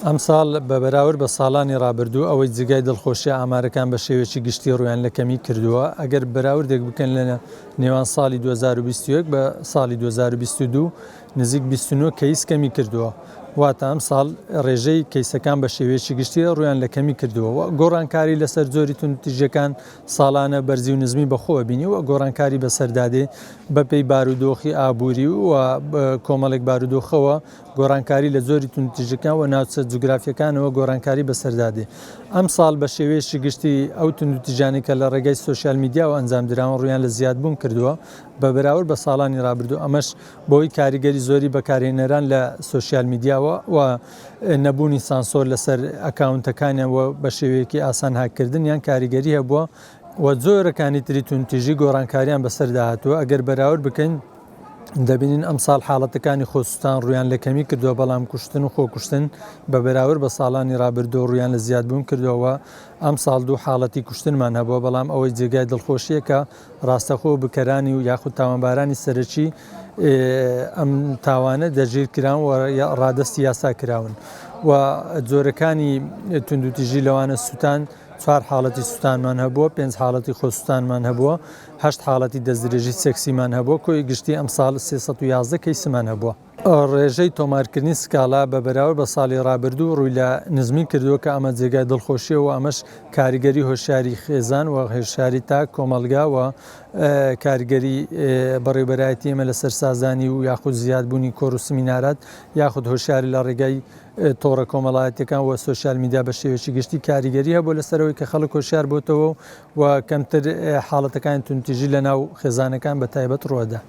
ئەمساڵ بە بەراورد بە ساڵانی ڕابردوو ئەوەی جێگای دڵخۆشیە ئامارەکان بە شێوەیەکی گشتی ڕوویان لە کەمی کردووە، ئەگەر بەراوردێک بکەن لە نێوان ساڵی 2021 بە ساڵی 2022 نزیک 29 کەیس کەمی کردووە، واتە ئەمساڵ ڕێژەی کەیسەکان بە شێوەیەکی گشتی ڕوویان لە کەمی کردووە و گۆڕانکاری لەسەر جۆری توندوتیژیەکان ساڵانە بەرزی و نزمی بەخۆوە بینی و گۆڕانکاری بەسەردا دێ بەپێی بارودۆخی ئابووری و کۆمەڵێک بارودۆخەوە گۆڕانکاری لە جۆری توندوتیژیەکان و ناوچە جوگرافیەکانەوە گۆڕانکاری بەسەردا دێ. ئەمساڵ بە شێوەیەکی گشتی ئەو توندوتیژانەی کە لە ڕێگای سۆشیال میدیاوە ئەنجام دراون ڕوویان لە زیادبوون کردووە بە بەراورد بە ساڵانی ڕابردوو ئەمەش بەهۆی کاریگەری زۆری بەکارهێنەران لە سۆشیال میدیاوە و نەبوونی سانسۆر لەسەر ئەکاونتەکانیان و بە شێوەیەکی ئاسان هاککردنیان کاریگەری هەبووە و جۆرەکانی تری توندتیژی گۆڕانکاریان بەسەردا هاتووە ئەگەر بەراورد بکەین دەبینین ئەمساڵ حاڵەتەکانی خۆسوتان ڕوویان لە کەمی کردووە، بەڵام کوشتن و خۆکوشتن بە بەراورد بە ساڵانی ڕابردوو ڕوویان لە زیادبوون کردووە و ئەمساڵ دوو حاڵەتی کوشتنمان هەبووە، بەڵام ئەوەی جێگای دڵخۆشییە کە ڕاستەخۆ بکەرانی و یاخود تاوانبارانی سەرەکی ئەم تاوانە دەستگیرکران و ڕادەستی یاسا کراون و جۆرەکانی توندوتیژی لەوانە سوتان چوار حاڵەتی سوتانمان هەبووە، پێنج حاڵەتی خۆسوتانمان هەبووە، هەشت حاڵەتی دەستدرێژی سێکسیمان هەبووە، کۆی گشتی ئەمساڵ 311 کەیسمان هەبووە. ڕێژەی تۆمارکردنی سکاڵا بە بەراورد بە ساڵی ڕابردوو ڕووی لە نزمی کردووە کە ئەمە جێگای دڵخۆشییە و ئەمەش کاریگەری هۆشیاری خێزان و هۆشیاری تاک، کۆمەڵگا و کاریگەری بەڕێوبەرایەتی ئێمە لەسەر سازدانی و یاخود زیادبوونی کۆڕ و سمینارات یاخود هۆشیاری لە ڕێگای تۆڕە کۆمەڵایەتیەکان و سۆشیال میدیا بە شێوەیەکی گشتی کاریگەری هەبووە لەسەر ئەوەی کە خەڵک هۆشیار بۆتەوە و کەمتر حاڵەتەکانی توندوتیژی لە ناو خێزانەکان بە تایبەت ڕووەدا.